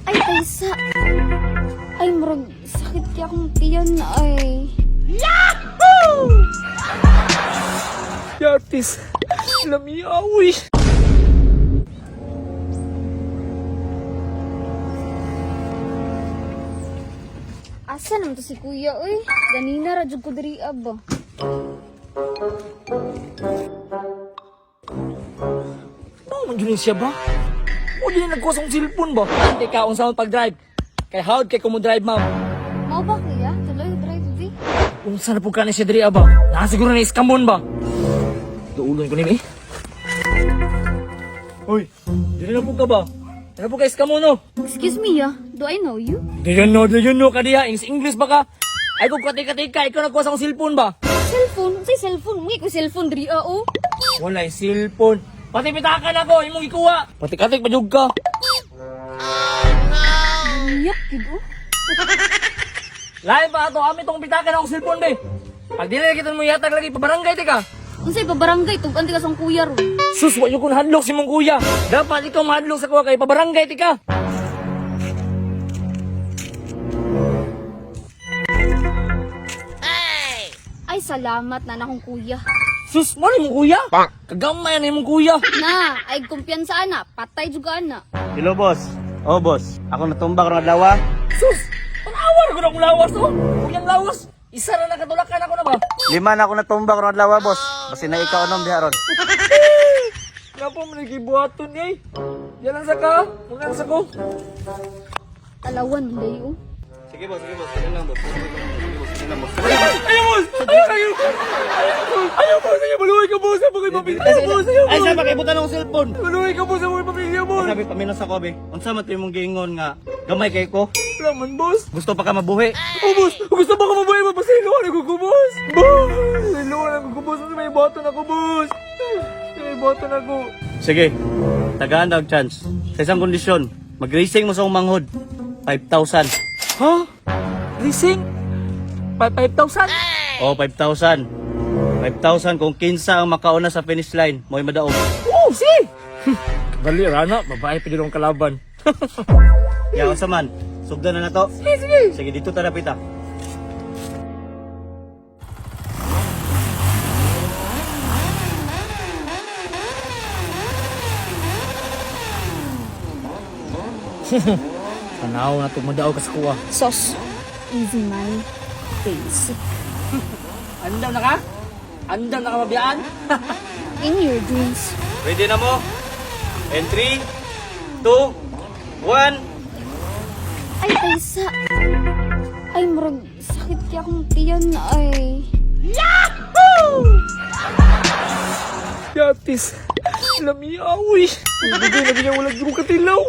Ay, taysa. Ay, murag sakit kaya akong tiyan ay. Yatis, lamiaw eh. Asa naman to si kuya, oy? Ganina ra jud ko diri ba. Ano man yun siya ba? O di na nagkuha sa akong cellphone ba? Ante ka, unsa man pag-drive. Kay howd kay kumo drive, ma'am. Mao ba kuya? Tuloy drive di. Unsa na po ka na siya diri ba? Nakasiguro na iskamon ba? Duulon ko nini. Hoy, diri na po ka ba? Diri na po ka iskamon no? Excuse me, ah. Do I know you? Do you know, do you know ka diha? English ba ka? Ay kung katika-tika, ikaw nagkuha sa akong cellphone ba? Cellphone? Unsay cellphone? Mga ko cellphone diri ah, oh. Walay cellphone. Pati pitakan ako, imong gikuha. Pati katik pa jud ka. Iyak gid oh. Lain pa ato, ami tong pitakan akong cellphone be. Pag dili na kita mo yatag lagi pabarangay ti ka. Unsay pa barangay tug-an ti ka sa akong kuya ro. Sus, wa yun kung hadlok si mong kuya. Dapat ikaw mahadlok sa kuha kay pabarangay ti ka. Ay, salamat na akong kuya. Sus, mo ni mong kuya. Kagamay na imong kuya. Na, ay kumpiyansa ana, patay jud ka ana. Hello, boss. Oh, boss. Ako natumba karong adlaw. Sus, panawa na ko na akong lawas oh. Kuyang lawas. Isa na nakatulakan ako na ba? Lima na ako natumba karong adlaw, boss. Basta na ikaw anom diha ron. Kaya po mo nagibuhaton eh. Yan lang sa ka. Mga sa ko. Talawan day oh. Sige, boss. Sige, boss. Sige lang, boss. Sige, boss. Sige lang, boss. Ayaw, boss! Ayaw, ayaw! Ayaw, boss! Ayaw, maluhay ka, boss! Ayaw, mga pamilya, boss! Ayaw, Ay, boss! sa pakibutan ng cellphone. Maluhay ka, boss! Ayaw, mga pamilya, boss! Sabi paminos ako, be. Unsa man to imong giingon nga gamay kay ko? Wala man, boss! Gusto pa ka mabuhi? Oh, boss! Gusto ba ko mabuhay? Mapasiluhan ako ko, boss! Boss! Siluhan ako ko, boss! May button ako, boss! May button ako. Sige. Tagaan daw chance. Sa isang kondisyon, mag-racing mo sa akong manghod. 5,000. Ha? Racing? 5,000? Oh, 5,000. 5,000 kung kinsa ang makauna sa finish line, mo'y madaog. Oh, si! Dali, Rana. Babae pa din ang kalaban. Ya, unsa man? Sugdan na nato. Sige, sige! Sige, dito ta dapita. Tanaw na tumadaw ka sa kuha. Sos. Easy money. Basic. Andam na ka? Andam na ka mabiyaan? In your dreams. Ready na mo? And 3, 2, 1. Ay, taysa. Ay, murag sakit kaya akong tiyan ay. Yatis, lamiaw eh. Hindi na niya walang yung katilaw.